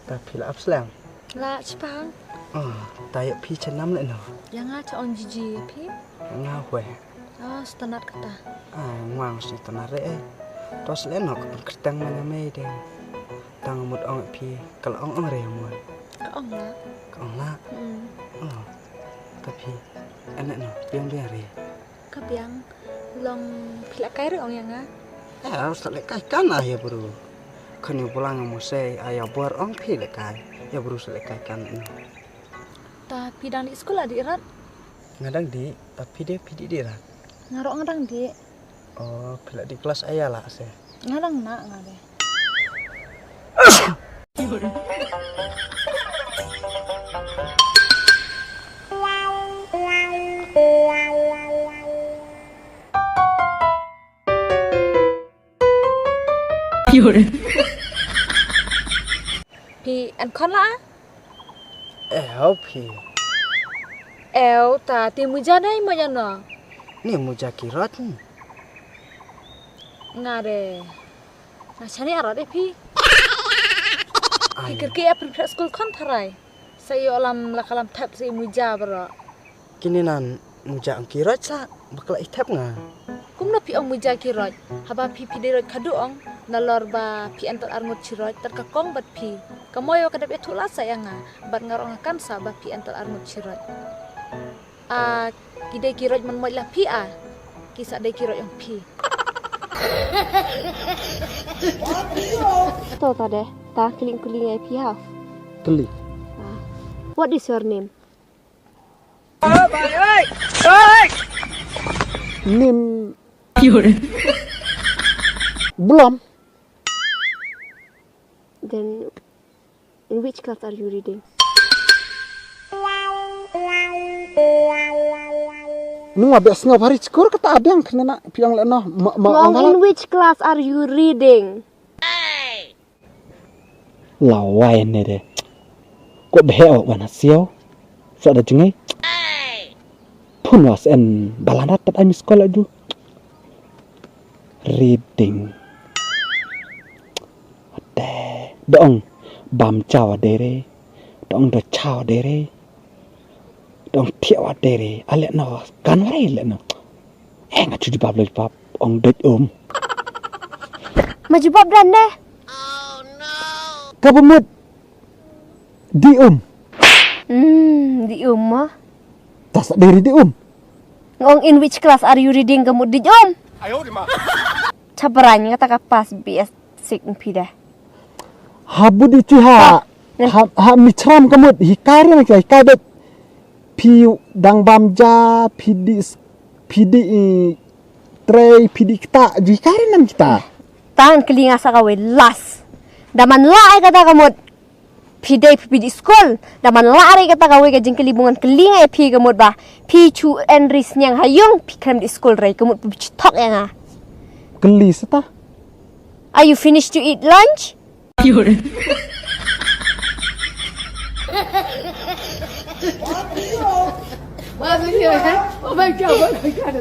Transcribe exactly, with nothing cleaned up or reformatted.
Ta phi la ap slem? La chipang. Ah, ta ïa phi cha nam le no? Ïa nga cha ong Jiji phi? Nga hwe. Ah, stanat kata. Ah, ngwang sni stanat re eh. To sle no ka pun kertang mana mei de. Tang mut ong phi kal ong ong re mo. Ka ong la. Ka ong la. Hmm. Oh. Ka phi. Ane no, biang biang re. Ka biang long phi la kai re ong ïa nga. Eh, sa le kai kan ah ïa bru. Kan ïa bulang mo se ah ïa bor ong phi le kai. Ïa bru sa le kai kan no. Ta phi dang di skul ah di rat? Nga dang di, ta phi de phi di di rat? Nga ro nga dang di. Oh, phi la di klas aya la se. Nga dang na nga de. Phi an khon la? Ew phi. Ew ta ti muja dai muja no. Ni muja ki rot ni. Nga de. Nga chani arot e phi. Ai. Ki kir ki apri pre school khon tharai. Sa ïoh lam la kalam thep sa i muja bro. Kine nan muja ong ki roj sa bakla i thep nga. Kumno phi ong muja ki roj? Haba phi phi dei roj khadu ong. Nalor ba phi entel arngut chi roj tat ka kong bad phi. Ka moyo ka dep e thula sa ïa nga. Bad nga rong kan sa ba phi entel arngut chi roj. A ki dei ki roj man moj la phi a. Ki sa dei ki roj ong phi. To ta de ta kling kling ai phi ha. Kli. Ah. What is your name? Nim Blom. Then in which class are you reading? Nung a bes nga bari chikur kata adang kena na piang le no ma ma. In which class are you reading? Lawai ne de. Ko behe o wana siau. So da jingai. Pun was en balanda tat ai miss call aju. Reading. Ate dong bam chawa dere. Dong do chawa dere. Dong thiawa dere. Ale no kan wari le no. Eh nga chu jubab le jubab ong doj um. Ma jubab dan deh. Ka bamut di um. Hmm, di um ma. Tas deri di um. Ngong in which class are you reading ka mut di um? Chabrang kata ka pass B S six phi deh. Habu di ti ha ha ha michram ka mut hi kari na kai ka bet. Phi dang bam ja phi di phi di i trei phi di kta ji kari nan kita. Tan kelinga sa kawei las. Daman la ai kata ka mut. Phi dei phi di school. Daman la ai kata kawei ka jingkeli bungan kelinga ai phi ka mut ba. Phi chu en ris nyang hayung phi krem di school rei ka mut phi thok ya nga. Keli seta. Are you finished to eat lunch? Oh my God, oh my God.